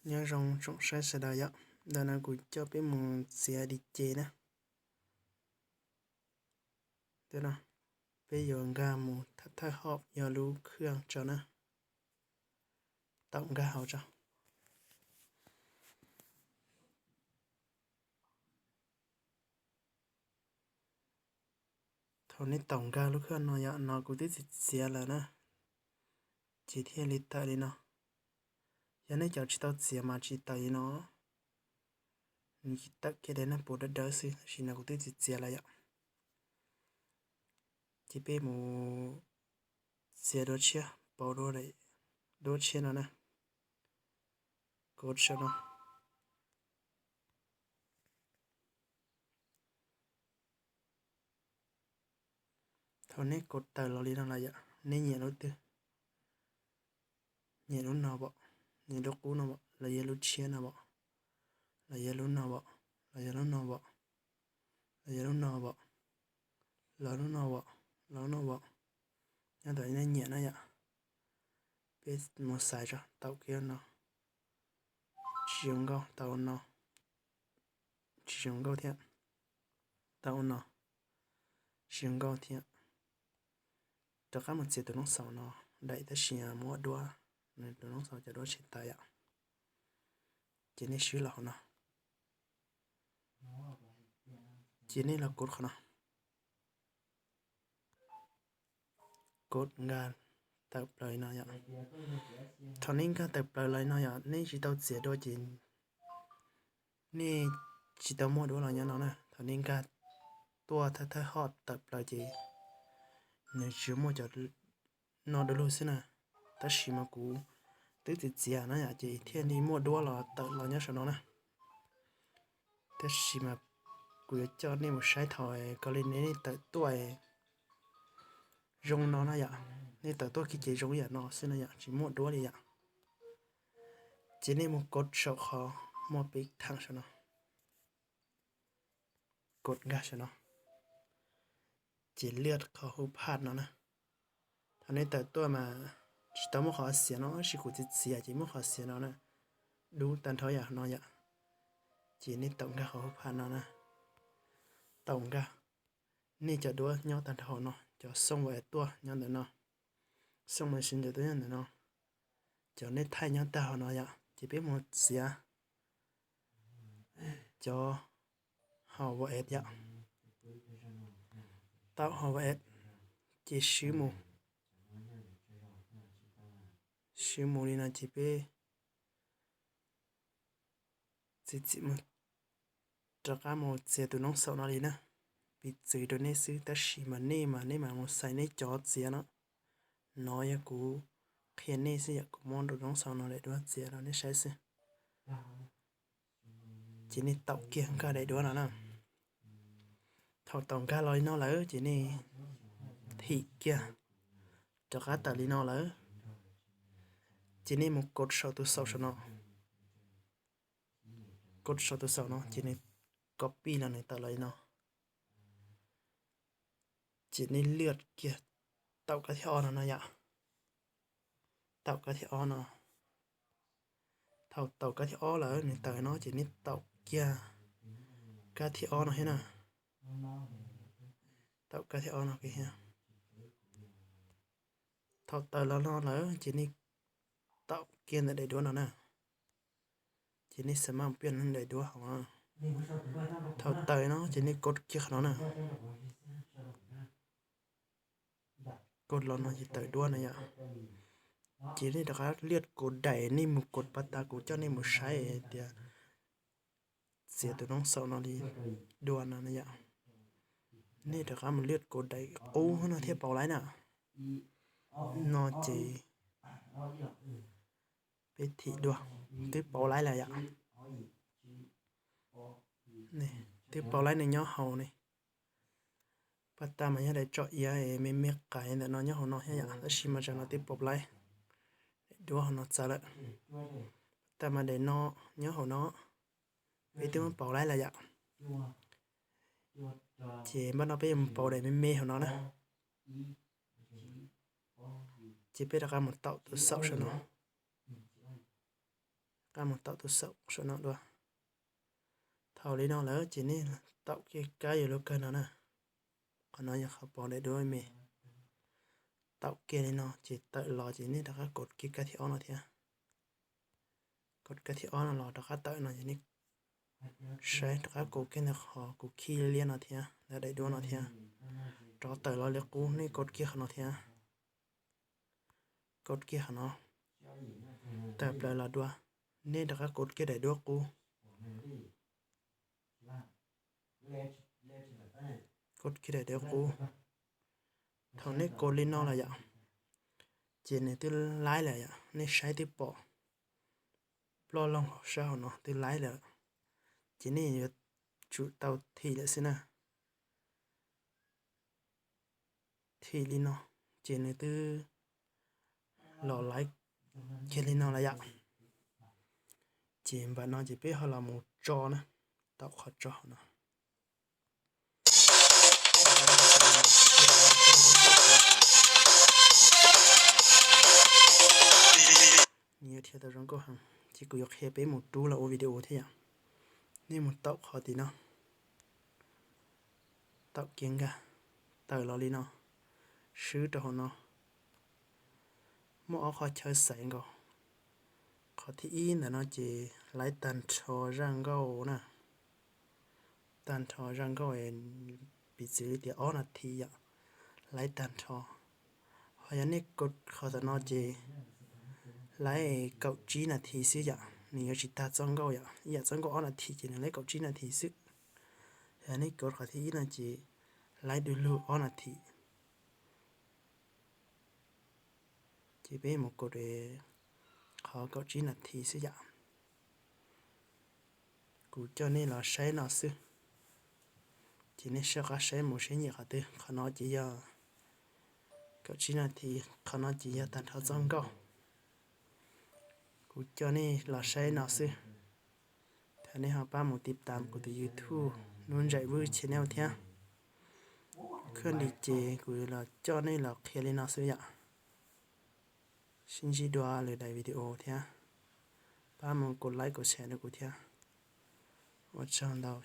Nyob zoo tsoom saib sawv daws yom, ntawm no kuv coj peb mus txiav di ce na. Peb yuav nkag mus thawj hom yog lub khwj tso na. Taum nkag hauv tso. Thaum nej taum nkag lub khwj no yom, no kuv twb txiav txiav lawm na, ces thiaj li tawm li no. Yog nej cov tsis tau txiav mas tsis tawm li no, nws tsis tawm kiag li na, puas dawb dawb xwb, tab sis no kuv twb txiav txiav lawm yom. Ces peb mus txiav duab tshiab, pauv duab tshiab no na, kov saum no. Thaum nej kov tawm los li no lawm yom, nej nyiam lub twg, nyiam lub no pom, nyiam lub qub no pom, los yog lub tshiab no pom, los yog lub no pom, los yog lub no pom, los yog lub no pom, los lub no pom, los lub no pom, nyob ntawm nej nyiam na yom. Peb mus xaiv tso, taum kiag no, tsis zoo nkauj, taum no, tsis zoo nkauj thiab, taum no, tsis zoo nkauj thiab. Rov qab mus txiav tus noob xaum no daim tab sis muab duab, nws tus noob xaum cov duab tsis tawm yom. Ces nej swb los hauv no, ces nej los kov qhov no, kov nkag tawm plaws li no yom. Thaum nej nkag tawm plaws los li no yom, nej tsis tau txiav duab ces nej tsis tau muaj duab los nyob no na. Thaum nej nkag tuaj thawj thawj hom tawm plaws ces nws tsis muaj cov no du lug xwb na. Tab sis mas kuv twb txiav txiav no yom, ces thiaj li muaj duab los tawm los nyob saum no na. Tab sis mas kuv yuav coj nej mus saib thaum kov li nej tawm tuaj zoo no na yom. Nej tawm tuaj kiag ces zoo ib yam no xwb no yom, tsis muaj duab li yom. Ces nej mus kov saum qhov muaj peb theem saum no, kov nkag saum no, ces liaj qhov hu phaj no na. Thaum nej tawm tuaj mas tsis tau muaj qhov xiav no, tab sis kuv txiav txiav ces muaj qhov xiav no na, dub tag nrho yam no yom. Ces nej taum nkag qhov hu phaj no na, taum nkag. Nej cov duab nyob tag nrho hauv no, cov xooj vas es tuaj nyob ntawm no, xooj mas si ntawd tuaj nyob ntawm no, cov nej thaij nyob tag hauv no yom. Ces peb mus txiav cov hauv vas es yom, taum hauv vas es, ces swb mus, swb mus li no ces peb txiav txiav mus, rov qab mus txiav tus noob xaum no li na. Piv txwv rau nej xwb, tab sis mas nej mas nej mas mus xaiv nej cov txiav no, no yog kuv qhia nej xwb yom, kuv muab tus noob xaum no daim duab txiav rau nej saib xwb. Ces nej taum kiag nkag daim duab no na. Thaum taum nkag los li no lawm ces nej thim kiag rov qab tawm li no lawm, ces nej mus kov saum tus xaum saum no, kov saum tus xaum no ces nws copy los nws tawm los li no. Ces nej liaj kiag taum kab thib ob no no yom. Taum kab thib ob no. Thaum taum kab thib ob lawm nws tawm no ces nej taum kiag kab thib ob no thiab na. Taum kab thib ob no thiab. Thaum tawm los no lawm ces nej taum kiag ntawm daim duab no na. Ces nej xa maj piaj daim duab hauv. Thaum tawm no ces nej kov kiag qhov no na. Kov los no ces tawm duab na yom. Ces nej rov qab liaj kaum daim, nej mus kaum pas tas kuv coj nej mus saib tias txiav tus noob xaum no li dua no na yom. Nej rov qab mus liaj kaum daim qub no thiaj pauv laib na. No ces peb thim dua, twb pauv laib lawm yom. Twb pauv laib nws nyob hauv ne. Pas tas mas yog daim tsom iav me me qais ntawm no nyob hauv no thiab yom, tab sis mas tsam no twb pauv laib, daim duab hauv no txawv lawm. Pas tas mas daim no nyob hauv no, peb twb muab pauv laib lawm yom. Ces npaj no peb yuav mus pauv daim me me hauv no na. Ces peb rov qab mus taum tus xaum saum no. Qab mus taum tus xaum saum no dua. Thaum li no lawm ces nej taum kiag kab yus lub kawg no na. Qhov no yog qhov pov daim duab me. Taum kiag li no ces tawm los ces nej rov qab kov kiag kab thib ob no thiab. Kov kab thib ob no los rov qab tawm no ces nej saib rov qab kov kiag ntawm qhov kuv khij liab no thiab, lawv daim duab no thiab. Rov tawm los li qub nej kov kiag qhov no thiab. Kov kiag qhov no. Tawm plaws los dua, nej rov qab kov kiag daim duab qub. Kov kiag daim duab qub. Thaum nej kov li no lawm yom, ces nws twb laib lawm yom, nej saib twb pom ploj loog hauv sab hauv no twb laib lawm. Ces nej yuav tsum tau thim lawm xwb na. Thim li no, ces nws twb los laib kiag li no lawm yom. Ces npam no ces peb ho los mus tso na, taum qhov tso hauv no. Nws yuav dhia tau zoo nkauj heev, ces kuv yuav qhia peb mus rub los ua video thiab yom. Nej mus taum qhov tim no, taum kiag nkag, tawm los li no, swb rau hauv no. Muaj ob qhov chaw xaiv nkaus. Qhov thib ib ntawm no ces laib tag nrho zaj nkauj na. Tag nrho zaj nkauj, piv txwv li tias ob nas this yom, laib tag nrho. Ho yog nej kov qhov tom no ces laib kaum tsib nas this xwb yom, nws yuav tsis tag txoj nkauj yom. Ib yam txoj nkauj ob nas this ces nws laib kaum tsib nas this xwb. Yog nej kov qhov thib ib no ces laib du lug ob nas this. Ces peb mus kov qhov kaum tsib nas this xwb yom. Kuv coj nej los saib no xwb, ces nej soj qab saib mus seb nyiam qhov twg. Qhov no ces yog kaum tsib nas this, qhov no ces yog tag nrho txoj nkauj. Kuv coj nej los saib no xwb. Thov nej ho pab mus tiv tam kuv tus YouTube Nuj Ntsais Vwj channel thiab. Khwj li ces kuv los coj nej los qhia li no xwb yom. Sib ntsib dua lwm daim video thiab. Pab mus kov like kov share rau kuv thiab. Ua tsaug ntau.